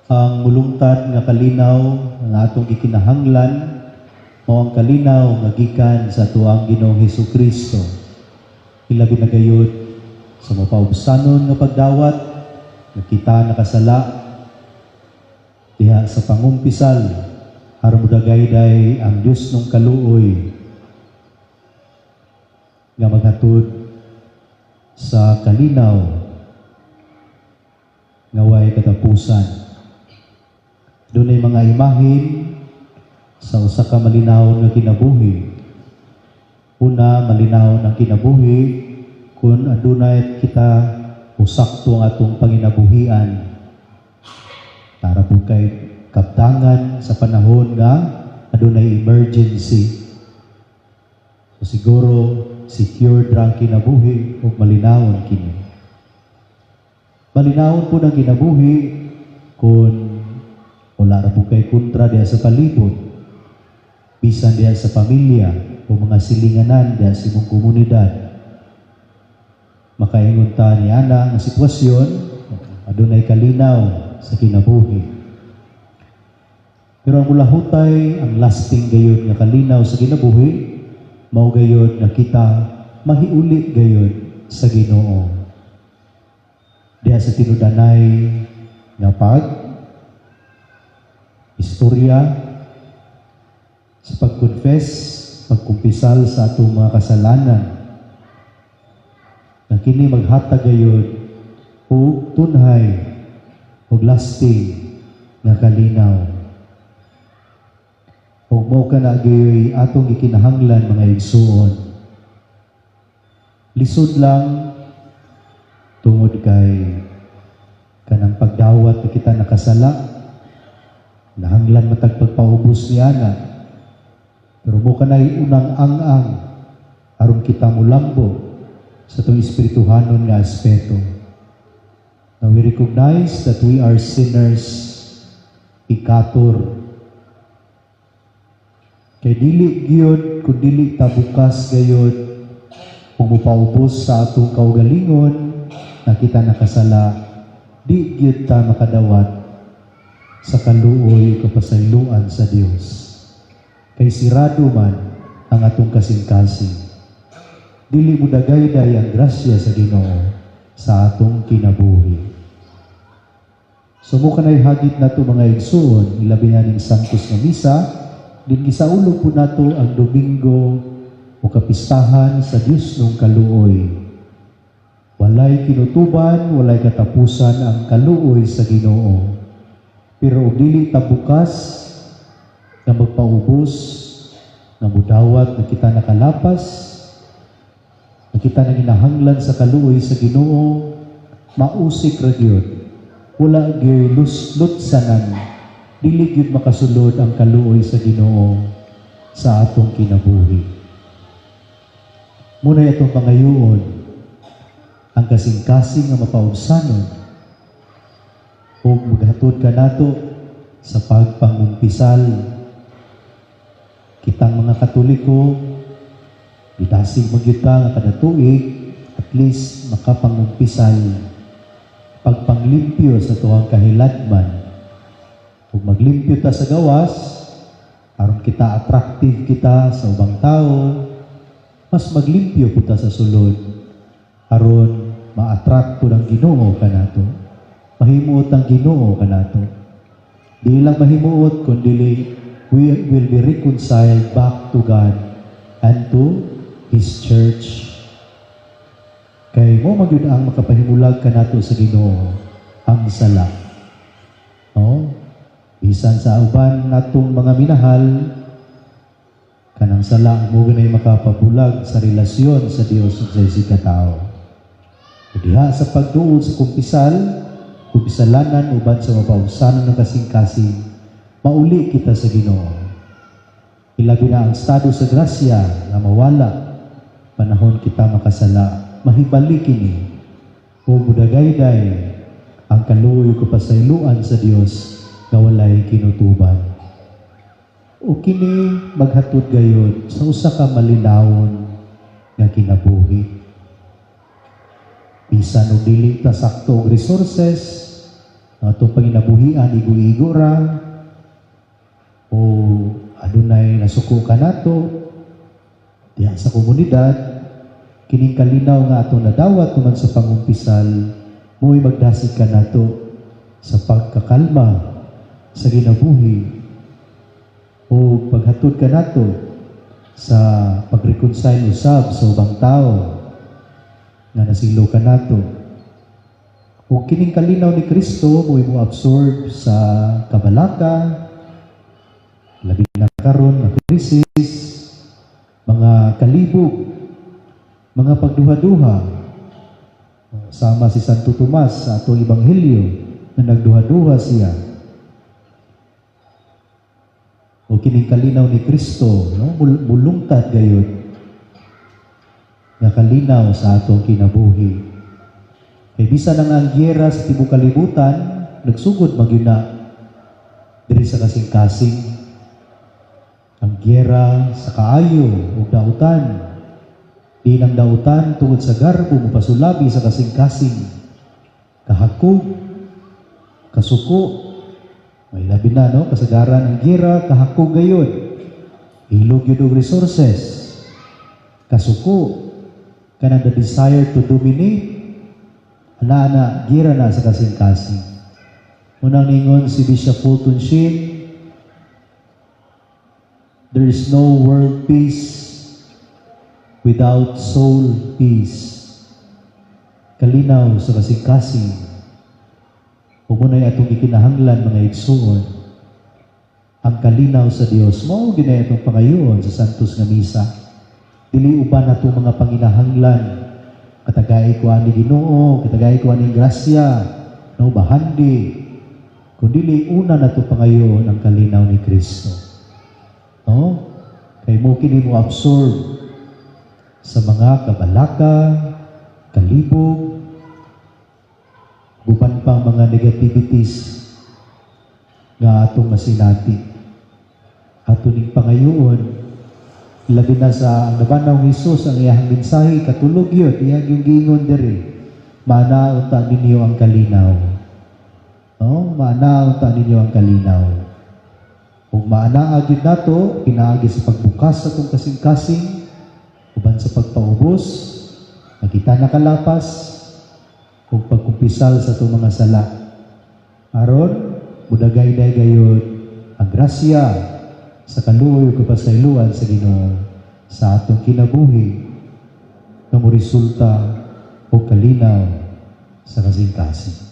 Ang mulungtad nga kalinaw nga atong gikinahanglan mao ang kalinaw nga gikan sa atuang Ginoong Hesus Kristo. Ilabi na gayud sa mapaubsanon nga pagdawat nga kita nakasala diha sa pangumpisal aron modagayday ang Dios nung kaluoy nga maghatod sa kalinaw nga way katapusan. Dunay mga imahin sa usa ka malinawon nga kinabuhi. Una, malinawon ang kinabuhi kung adunay kita o sakto ang atong panginabuhian. Para po kay kaptangan sa panahon nga adunay emergency. So siguro secured ra ang kinabuhi ug malinawon kini. Malinawon po ng kinabuhi kung wala ra po kay kontra diha sa palibot, bisan diha sa pamilya o mga silinganan diha sa imong komunidad. Makaingon ta ni ana nga sitwasyon, adunay kalinaw sa kinabuhi. Pero ang mulahutay, ang lasting gayud nga kalinaw sa kinabuhi, mao gayud nga kita mahiuli gayud sa Ginoo. Diha sa tinud-anay nga pag istorya sa pag-confess, pagkumpisal sa atong mga kasalanan, na kini maghatag gayud og tunhay og lasting nga kalinaw. Ug mao kana gayoy atong gikinahanglan, mga igsuon. Lisod lang tungod kay kanang pagdawat na kita nakasala, nahanglan matag pagpaubos ni ana. Pero mao kanay unang ang-ang aron kita mulambo sa atong espirituhanon nga aspeto. Now we recognize that we are sinners, peccator. Kay dili gyud, kung dili ta bukas gayud kung mupaubos sa atong kaugalingon na kita nakasala, di gyud ta makadawat sa kaluoy kapasayloan sa Dios. Kay sirado man ang atong kasing-kasing. Dili mo dagayday ang grasya sa Ginoo sa atong kinabuhi. So mao kanay hagit nato, mga igsuon, ilabi na ning Santos nga Misa, din gisaulog po nato ang Domingo o kapistahan sa Dios nung kaluoy. Walay kinutuban, walay katapusan ang kaluoy sa Ginoo. Pero og dili ta bukas na magpaubos, nga mudawat na kita nakalapas, na kita nanginahanglan sa kaluoy sa Ginoo, mausik ra gyud. Wala gyud lutsanan, dili gyud makasulod ang kaluoy sa Ginoo sa atong kinabuhi. Muna atong pangayoon ang kasing-kasing nga mapaubsanon ug maghatod kanato sa pagpangumpisal. Kitang mga Katoliko, gidasig magyud ta nga kada tuig at least makapangumpisal, pagpanglimpyo sa tuang kahiladman. Ug maglimpyo ta sa gawas aron kita attractive kita sa ubang tao, mas maglimpyo pud ta sa sulod aron ma-attract pud ang Ginoo kanato, mahimuot ang Ginoo kanato. Di lang mahimuot kundi we will be reconciled back to God and to His church. Kay mao man gyud ang makapahimulag kanato sa Ginoo, ang sala. No? Bisan sa uban natong mga minahal, kanang sala mao ganay makapabulag sa relasyon sa Dios ug sa isig ka tawo. Diha sa pagduol sa kumpisal, kumpisalanan uban sa mapaubsanon ng kasing-kasing, mauli kita sa Ginoo. Ilabi na ang estado sa grasya nga mawala panahon kita makasala, mahibalik kini o mudagayday ang kaluoy kapasayloan sa Dios nga walay kinutuban. O kini maghatod gayod sa usa ka malinawon nga kinabuhi. Bisan og dili ta sakto og resources, no? Ang atong panginabuhian, igo-igo ra, o adunay nasuko kanato diha sa komunidad, kining kalinaw nga atong nadawat tuman sa pangumpisal mo'y magdasig kanato sa pagkakalma sa kinabuhi o paghatod kanato sa pag-reconcile usab sa ubang tao nga nasilo kanato. O kining kalinaw ni Kristo mo'y mo absorb sa kabalaka, labi na karon nga krisis, mga kalibog, mga pagduha-duha, sama si Santo Tomas sa atong Ebanghelyo na nagduha-duha siya. O kining kalinaw ni Kristo, no, mulungtad gayud nga kalinaw sa atong kinabuhi. Kay bisan ang giyera sa tibuok kalibutan, nagsugod magyud na diri sa kasing-kasing. Ang giyera sa kaayo ug dautan. Di nang dautan tungod sa garbo mopasulabi sa kasing-kasing. Kahakog, kasuko, may labi na, no? Kasagaran ang giyera, kahakog gayud. Ilog yun og resources. Kasuko, kanang the desire to dominate, ana-ana, gira na sa kasing-kasing. Unang ningon si Bishop Fulton Sheen, "There is no world peace without soul peace." Kalinaw sa kasing-kasing. Ug muna'y atong gikinahanglan, mga igsuon, ang kalinaw sa Dios. Mao gyud atong pangayoon sa Santos nga Misa. Dili uban atong mga panginahanglan. Katagai ko ani Ginoo, katagai ko ani grasya, no bahandi. Kundi una nato pangayoon ang kalinaw ni Kristo. No? Kay mo kini mo absorb sa mga kabalaka, kalibog, uban pang mga negativities nga atong masinati. Ato ning pangayoon, labi na sa ang nabanaw ni Jesus ang iyang mensahe, katulog yun, iyang yung giingon diri, "Maanaa unta ninyo ang kalinaw." No? "Maanaa unta ninyo ang kalinaw." Kung maanaa gyud nato, pinaagi sa pagbukas sa atong kasing-kasing, uban sa pagpaubos, nakita nakalapas, ug pagkumpisal sa atong mga sala. Aron, mudagayday gayud ang grasya sa kaluoy ug kapasayloan sa Ginoo sa atong kinabuhi nga moresulta og kalinaw sa kasing-kasing.